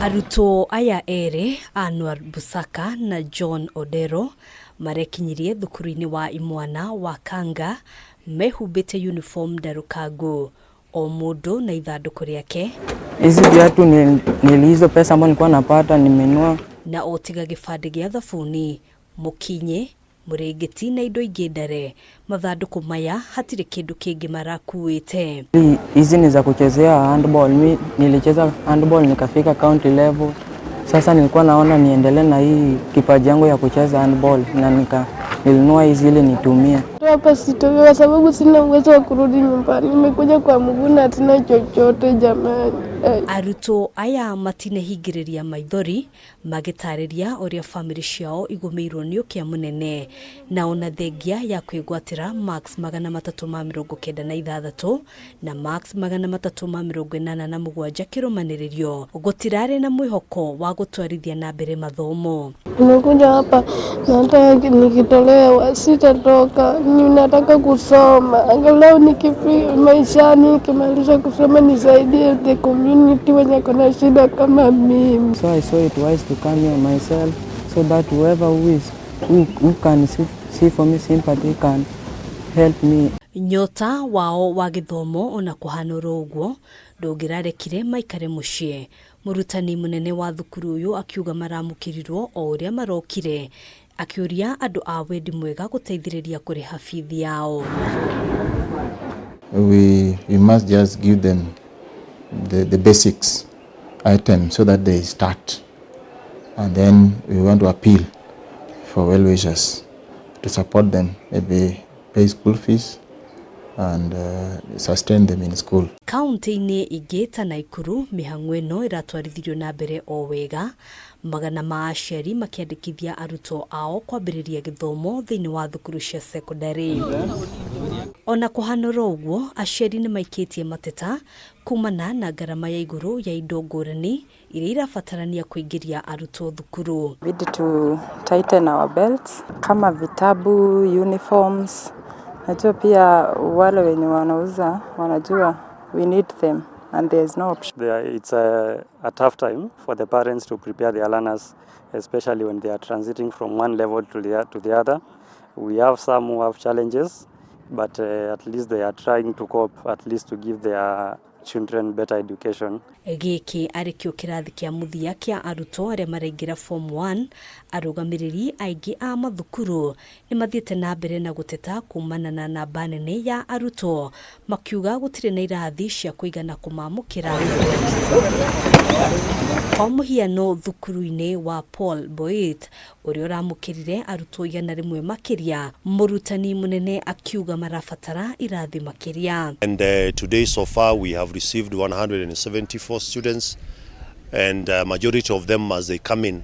Arutwo aya erĩ, Anwar Busaka na John Odero, marekinyirie thukuru-inĩ wa imwana wa Kanga mehumbĩte uniform ndarũkangu, o mũndũ na ithandũkũ rĩake. Hizi viatu nili hizo pesa ambayo nilikuwa napata nimenunua. Na o tiga gĩbandĩ gĩa thabuni, mũkinyĩ, mũrĩngĩti na indo ingĩ ndare, mathandũkũ maya hatirĩ kĩndũ kĩngĩ marakuĩte. Hizi ni za kuchezea handball. Mi nilicheza handball nikafika county level. Sasa nilikuwa naona niendelee na hii kipaji yangu ya kucheza handball na nilinunua hizi ili nitumie. Hapa sitoki kwa sababu sina uwezo wa kurudi nyumbani. Nimekuja kwa mguu na sina chochote jamani. Arutwo aya matinehingĩrĩria maithori magĩtarĩria ũrĩa bamĩrĩ ciao igũmĩirwo nĩ ũkĩa mũnene, na ona thengia ya kwĩgwatĩra marks 396 na marks 387 kĩrũmanĩrĩrio, gũtirarĩ na mwĩhoko wa gũtwarithia na mbere mathomo. Nimekuja hapa na hata nikitolewa sitatoka. Ninataka kusoma angalau nikifika maishani, nikimaliza kusoma nisaidie the community wenye kuna shida kama mimi. So I saw it wise to come here myself so that whoever who can see for me sympathy can help me. Nyota wao wa gĩthomo ona kũhana oro ũguo ndũngĩrarekire maikare mũciĩ. Mũrutani mũnene wa thukuru ũyũ akiuga maramũkĩrirwo o ũrĩa marokire, akĩũria andũ a wendi mwega gũteithĩrĩria kũrĩha bithi yao. We must just give them the basics items so that they start, and then we want to appeal for well-wishers to support them, maybe pay school fees and sustain them in school. Kaunti-inĩ ingĩ ta Naikuru, mĩhang'o ĩno ĩratwarithirio na mbere o wega, magana ma aciari makĩandĩkithia arutwo ao kwambĩrĩria gĩthomo thĩinĩ wa thukuru cia sekondari. Ona kũhana oro ũguo, aciari nĩ maikĩtie mateta kumana na ngarama ya igũrũ ya indo ngũrani iria irabatarania kũingĩria arutwo thukuru. Bidi to tighten our belts kama vitabu, uniforms. Najua pia wale wenye wanauza wanajua we need them and there is no option. It's a tough time for the parents to prepare their learners, especially when they are transiting from one level to the other. We have some who have challenges, but at least they are trying to cope, at least to give their children better education. Gĩkĩ arĩ kĩo kĩrathi kĩa mũthia kĩa arutwo arĩa maraingĩra form 1. Arũgamĩrĩri aingĩ a mathukuru nĩ mathiĩte na mbere na gũteta kumana na namba nene ya arutwo, makiuga gũtirĩ na irathi cia kũigana kũmamũkĩra. Kwa mũhiano, thukuru-inĩ wa Paul Boit ũrĩa ũramũkĩrire arutwo 100 makĩria, mũrutani mũnene akiuga marabatara irathi makĩria. And today so far we have received 174 students, and majority of them, as they come in,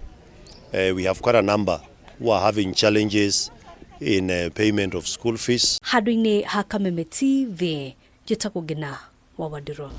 we have quite a number who are having challenges in payment of school fees. Handũ-inĩ ha Kameme TV, njĩtagwo Ngina wa Wandirũ.